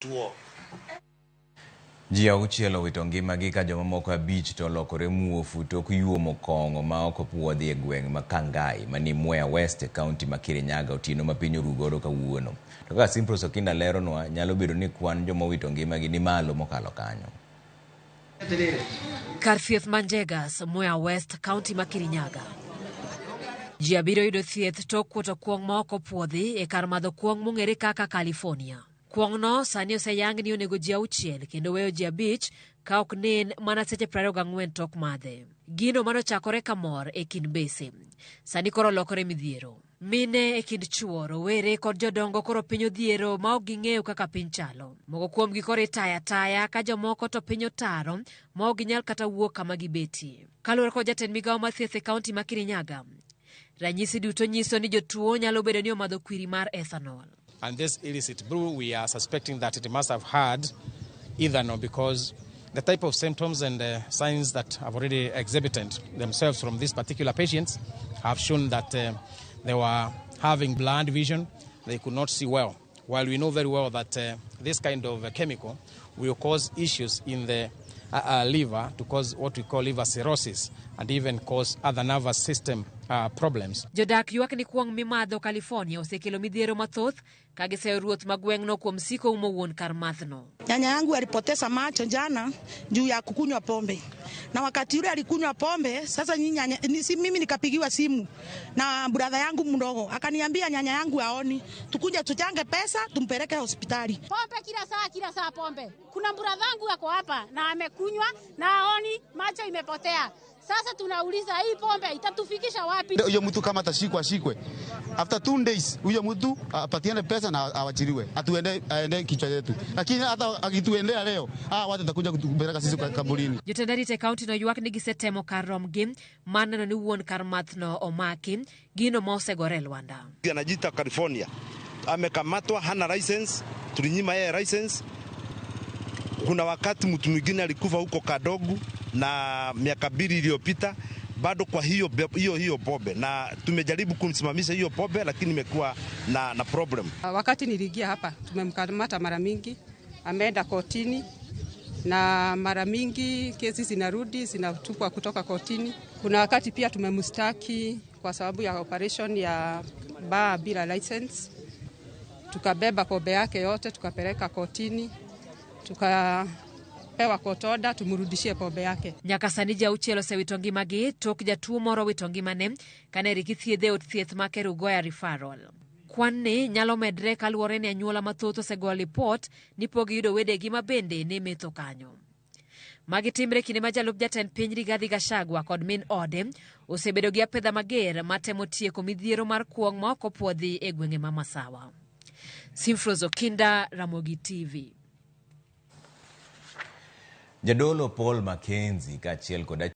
Tuo. Ji auchiel owito ngimagi ka jomamoko abich to olokore muofu tok yuomo kong'o ma ok opuodhi e gweng' ma Kangai mani Mwea West e kaunti ma Kirinyaga otieno ma piny oru godo kawuono. To kaka Simprose Okinda leronwa, nyalo bedo ni kwan joma owito ngimagi ni malo mokalo kanyo. Kar thieth ma Njegas, Mwea West, kaunti ma Kirinyaga. Ji abiriyo yudo thieth tok kuoto kuong' ma ok opuodhi e kar madho kuong' mong'ere kaka California. Kuong'no sani oseyang ni onego ji auchiel kendo weyo ji abich ka ok nen mana seche 24 tok madhe. Gino manochakore ka mor e kind mbese. Sani koro olokore midhiero. Mine e kind chwo, rowere kod jodongo koro piny odhiero ma ok ging'eyo kaka piny chalo. Moko kuomgi koro itayo ataya ka jomoko to piny otaro ma ok ginyal kata wuok kama gibetie. Kaluwore kod jatend migawo mar thieth e kaunti ma Kirinyaga, ranyisi duto nyiso ni jotuo nyalo bedo ni omadho kwiri mar ethanol. And this illicit brew, we are suspecting that it must have had ethanol because the type of symptoms and signs that have already exhibited themselves from these particular patients have shown that they were having blind vision, they could not see well. While we know very well that this kind of chemical will cause issues in the liver to cause what we call liver cirrhosis and even cause other nervous system problems. Jodak ywak ni kuong' mimadho California osekelo midhiero mathoth ka giseyo ruoth ma gweng'no kuom siko umo wuon kar mathno. Nyanya yangu alipoteza macho jana juu ya kukunywa pombe, na wakati yule alikunywa pombe, sasa nyanya, ni, mimi nikapigiwa simu na brother yangu mdogo akaniambia nyanya yangu aoni, tukuje tuchange pesa tumpeleke hospitali. Pombe kila saa pombe. Kuna brother yangu ako hapa na amekunywa na aoni, macho imepotea. Sasa tunauliza hii pombe itatufikisha wapi? Huyo mtu kama atashikwa ashikwe. After 2 days huyo mtu apatiane pesa na awachiliwe. Atuende aende kichwa yetu. Lakini hata akituendea leo, watu watakuja kutupeleka sisi kwa kaburini. Jotend arit e kaunti no ywak ni gisetemo kar romgi mar neno ni wuon kar mathno omaki, gino ma osegore e lwanda. Anajiita California, amekamatwa, hana license, tulinyima yeye license. Kuna wakati mtu mwingine alikufa huko Kadogu na miaka 2 iliyopita bado kwa hiyo hiyo hiyo pombe, na tumejaribu kumsimamisha hiyo pombe, lakini imekuwa na problem. Wakati niliingia hapa tumemkamata mara mingi, ameenda kotini na mara mingi kesi zinarudi zinatupwa kutoka kotini. Kuna wakati pia tumemstaki kwa sababu ya operation ya bar bila license, tukabeba pombe yake yote tukapeleka kotini, tukapewa court order tumrudishie pombe yake. Nyaka sani ji auchiel osewito ngimagi tok jatuo moro wito ngimane kane rik ithiedhe e od thieth ma Kerugoya Referral. Kwan ni nyalo medre kaluwore ni anyuola mathoth osegoyo lipot ni pok giyudo wedegi ma bende ne metho kanyo. Magi timre kinde ma jalup jatend piny Rigathi Gachagua kod min ode osebedo gi apedha mager matemo tieko midhiero mar kuong' ma ok opuodhi e gwenge ma Masawa. Simfros Okinda, Ramogi TV. Jadolo Paul Mackenzie kaachiel kod